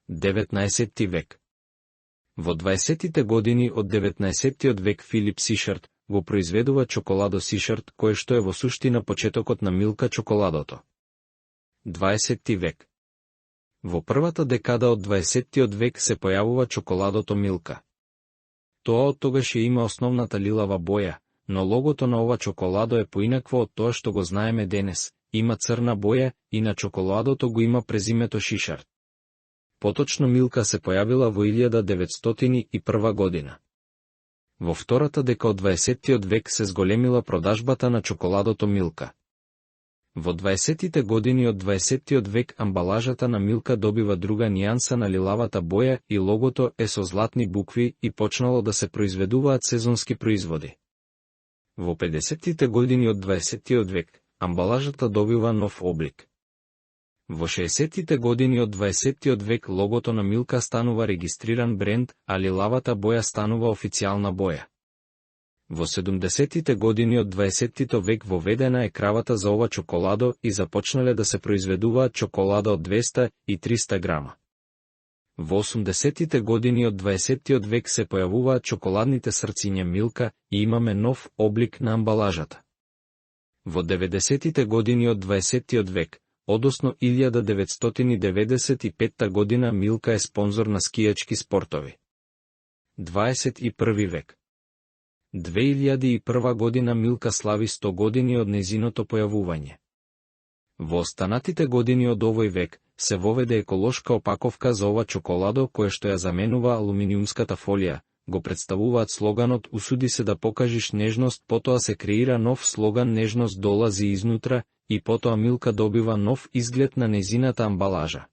19 век. Во 20-тите години од 19-тиот век Филип Сишард го произведува чоколадо Сишард, кое што е во суштина почетокот на Милка чоколадото. 20 век. Во првата декада од 20-тиот век се појавува чоколадото Милка. Тоа од тогаш ја има основната лилава боја, но логото на ова чоколадо е поинакво од тоа што го знаеме денес, има црна боја и на чоколадото го има презимето Шишард. Поточно Милка се појавила во 1901 година. Во втората дека од 20-тиот век се зголемила продажбата на чоколадото Милка. Во 20-тите години од 20-тиот век амбалажата на Милка добива друга нијанса на лилавата боја и логото е со златни букви и почнало да се произведуваат сезонски производи. Во 50-тите години од 20-тиот век амбалажата добива нов облик. Во 60-тите години од 20-тиот век логото на Милка станува регистриран бренд, а лилавата боја станува официјална боја. Во 70-тите години од 20-тиот век воведена е кравата за ова чоколадо и започнале да се произведуваат чоколада од 200 и 300 грама. Во 80-тите години од 20-тиот век се појавуваат чоколадните срциња Милка и имаме нов облик на амбалажата. Во 90-тите години од 20-тиот век, односно 1995 година Милка е спонзор на скијачки спортови. 21 век. 2001 година Милка слави 100 години од нејзиното појавување. Во останатите години од овој век се воведе еколошка опаковка за ова чоколадо кое што ја заменува алуминиумската фолија, го представуваат слоганот "Усуди се да покажиш нежност", потоа се креира нов слоган "Нежност долази изнутра" и потоа Милка добива нов изглед на нејзината амбалажа.